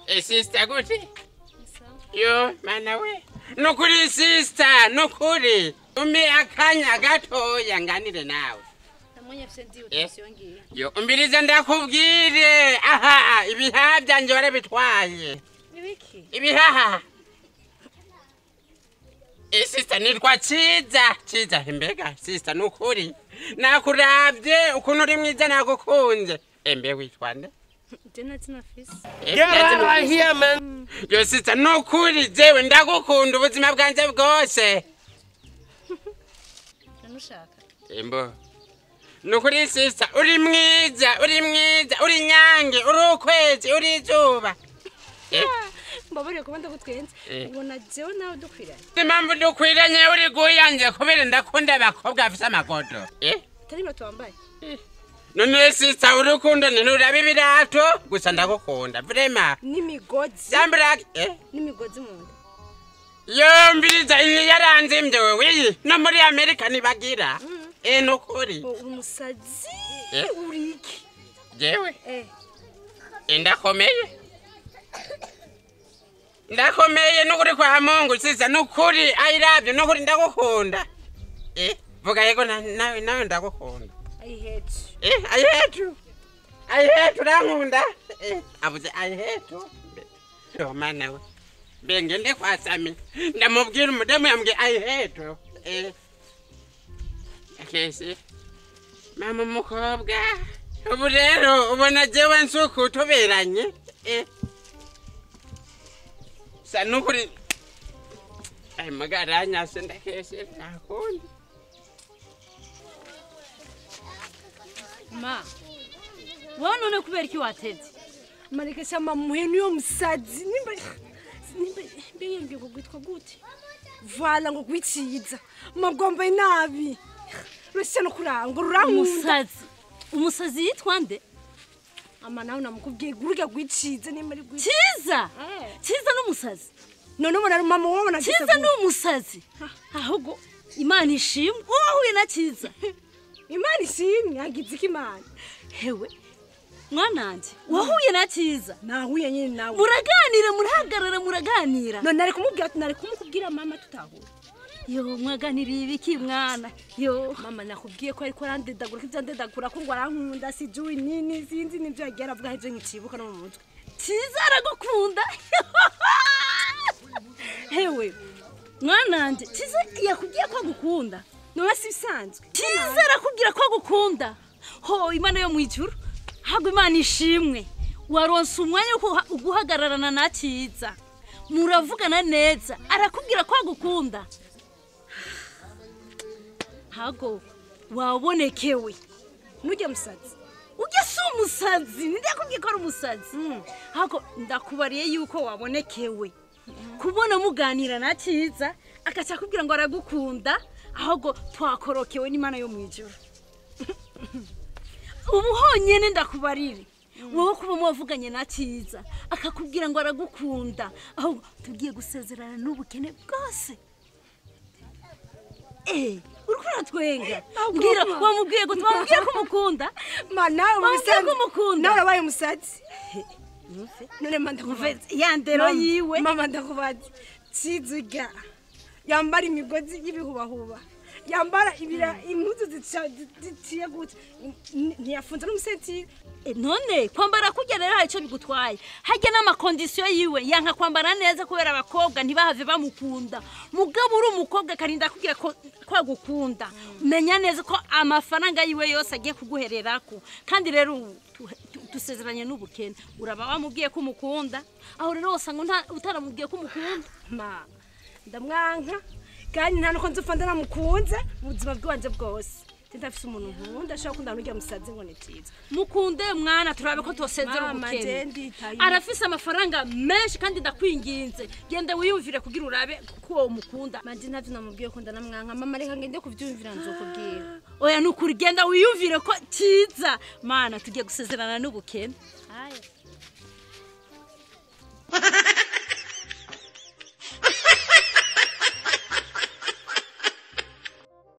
Ese sister gute? Yo mana we. Nukuri sister, nukuri. Umbe akanya gatoya nganire nawe. Namwenye mfise ndi utiyongiye. Yo umbiriza ndakubwire. Aha, ibihaha byanje warabitwaye. Ibiki? Ibihaha. Sister nitwa Ciza, Ciza imbega sister nukuri. Nakuravye ukuntu uri mwiza nagukunze. Embe witwa nde? Jena tina fisi. Get out of here, man. Yo sister nukuri jewe ndagukunda ubuzima bwanje bwose. Ndamushaka. Embo. Nukuri sister uri mwiza, uri mwiza, uri nyange, uri ukwezi, uri izuba. Mbabariye kuba ndagutwenze. Ubona jewe nawe dukwiranye. Impamvu dukwiranye uri guyanje kubera ndakunda abakobwa bafise amagodo. Atari ibirato wambaye. None sister urukundo ntiruraba ibirato gusa ndagukunda vraiment. N'imigozi. Zambra N'imigozi mu nda. Yo mbiriza iyi yaranzimvye wewe iyi no muri Amerika ntibagira. Nukuri. Umusazi uri iki? Jewe? Ndakomeye. Ndakomeye nukuri kwa Mungu sister nukuri I love you nukuri ndagukunda. Vuga yego nawe nawe ndagukunda. I hate you. I hate you. I hate you ndakunda. Avuze I hate you. Yo mana we. Bengende kwa Sami. Ndamubwira umudemu yambwiye I hate you. Akese. Mama umukobwa. Ubu rero ubona jewe nsuku tuberanye. Sa nukuri. Ay magaranya sendakese ndakunda. Ma, wowe none kubera iki watevye? Mareka shama muhe niyo musazi nimba yambwiye ngo gwitwa gute? Vala ngo gwiciza. Magomba inabi. Uretse no kuranga rurankunda. Umusazi. Umusazi yitwa nde? Ama nawe namukubwiye gurya gwiciza nimba ari gwiciza. Ciza. Ciza n'umusazi. None ubona mama wowe na Ciza n'umusazi. Ahubwo Imana ishimwe wahuye na Ciza. Imana ishimwe yagize iki Imana? Hewe mwananje wahuye na Ciza. Nahuye nyine nawe. Muraganira murahagarara muraganira. None nari kumubwira nari kumukubwira mama tutahura. Yo mwaganiriye ibiki mwana? Yo mama nakubwiye ko ariko arandedagura ko ivyandedagura ko ngo arankunda sijui nini sinzi nivyo yagiye aravuga heje nkicibuka no mu mutwe. Ciza aragukunda. Hewe mwananje Ciza yakubwiye ko agukunda. None si bisanzwe. Ciza arakubwira ko agukunda. Ho Imana yo mwijuru. Hago Imana ishimwe. Waronse umwanya wo guhagararana na Ciza. Muravugana neza. Arakubwira ko agukunda. Hago wabonekewe. Nujya musazi. Ujya si umusazi. Ndakubwiye ko ari umusazi. Hago ndakubariye yuko wabonekewe. Kubona muganira na Ciza akaca akubwira ngo aragukunda. Ahubwo twakorokewe n'Imana yo mwijuru. Ubu honyene ndakubarire. Wowe kuba mwavuganye na Ciza akakubwira ngo aragukunda, ahubwo tugiye gusezerana n'ubukene bwose. Uriko uratwenga. Mbwira wamubwiye ngo twamubwiye ko umukunda. Ma nawe umukunda. Nawe urabaye umusazi. None manda kubaza ya ndero yiwe. Mama ndakubaza. Ciza yambara imigozi y'ibihubahuba. Yambara ibira impuzu ziciye gute ntiyafunze n'umusentire. None kwambara kurya rero hari ico bigutwaye. Harya n'amakondisiyo yiwe yanka kwambara neza kubera abakobwa ntibahave bamukunda. Mugabo uri umukobwa akarinda kugira ko kwagukunda. Menya neza ko amafaranga yiwe yose agiye kuguhererako. Kandi rero dusezeranye n'ubukene. Uraba wamubwiye ko umukunda. Aho rero usanga utaramubwiye ko umukunda. Ma ndamwanka kandi nta nuko nzopfa ndanamukunze ubuzima bwanje bwose. Ndafise umuntu nkunda ashaka kunda n'urya musazi ngo ni Ciza. Mukunde mwana turabe ko tosezera ubukene. Arafise amafaranga menshi kandi ndakwinginze. Genda wiyumvire kugira urabe ko umukunda. Manje ntavyo namubwiye ko ndanamwanka. Mama reka ngende kuvyumvira nzokubwira. Oya nukuri genda wiyumvire ko Ciza. Mana tugiye gusezerana n'ubukene. Haya.